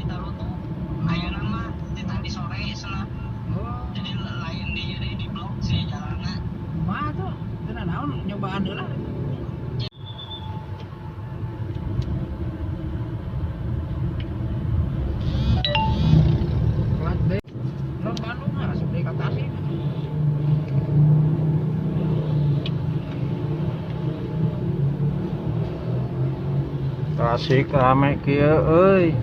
Tarutung ayeuna mah di tadi sore cenah. Oh, Jadi lain di jadi di blok sih jalanna. Kumaha tuh? Teu naon nyobaan heula. Plat B. Non Bandung mah asup deui ka Tasik. Tasik rame kieu euy.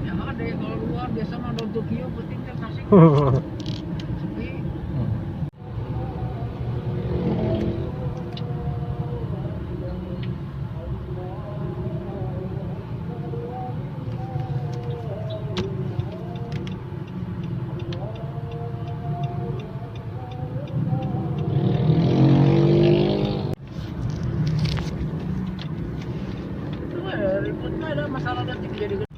Ya ada kalau luar biasa mah don Tokyo penting teh Tasik. Sepi. Itu mah ribut mah ada masalah detik jadi gede.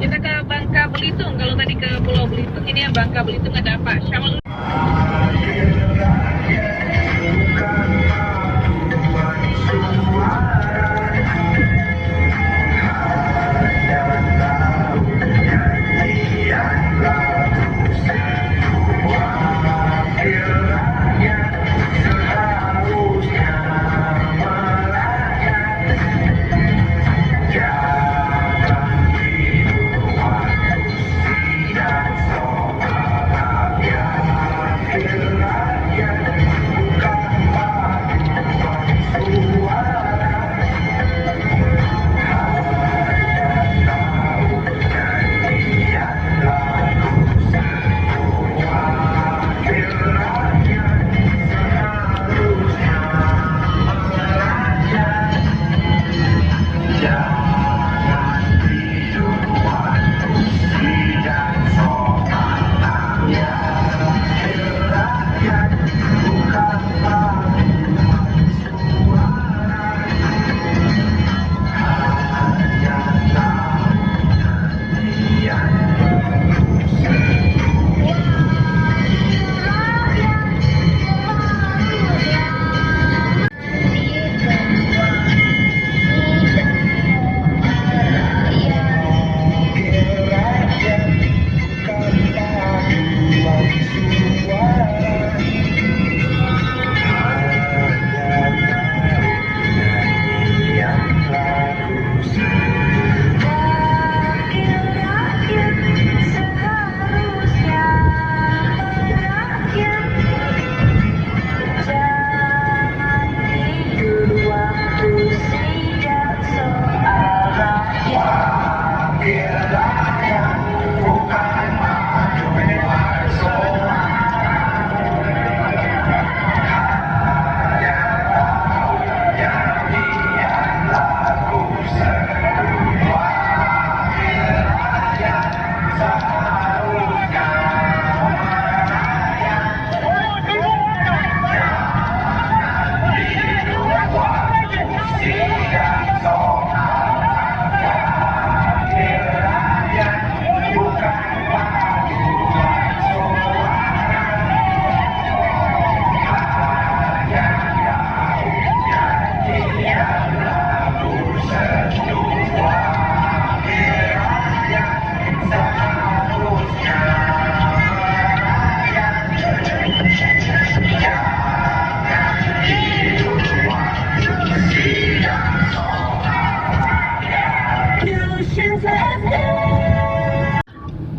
Kita ke Bangka Belitung. Kalau tadi ke Pulau Belitung, ini yang Bangka Belitung ada Pak Syawal.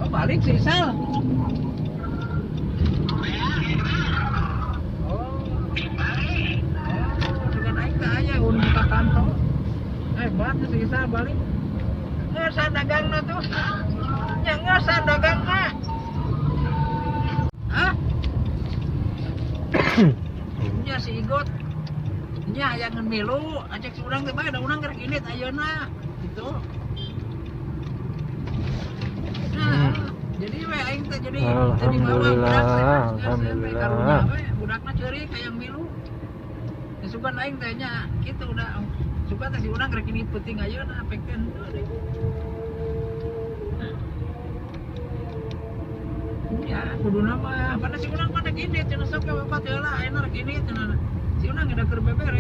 Oh, balik sih Sal. Oh. Oh, dengan aing teh aya un ka kantor. Hebat si Isal balik. Ngeusan dagangna tuh. Nya ngeusan dagangna. Hah? Nya si Igot. Nya aya ngeun milu, ajak si urang teh bae da urang keur indit ayeuna gitu. Nah, jadi we aing teh jadi bawa budak teh Alhamdulillah, geus we alhamdulillah. Karunya we budakna. ceurik hayang milu. Ya sugan aing teh nya kitu udah suka teh si urang rek ini penting ayeuna pek teh henteu deui. Ya kuduna mah pada si urang pada gini cenah sok ka bapak teh lah ayeuna rek ini cenah. Si urang ada keur beberes.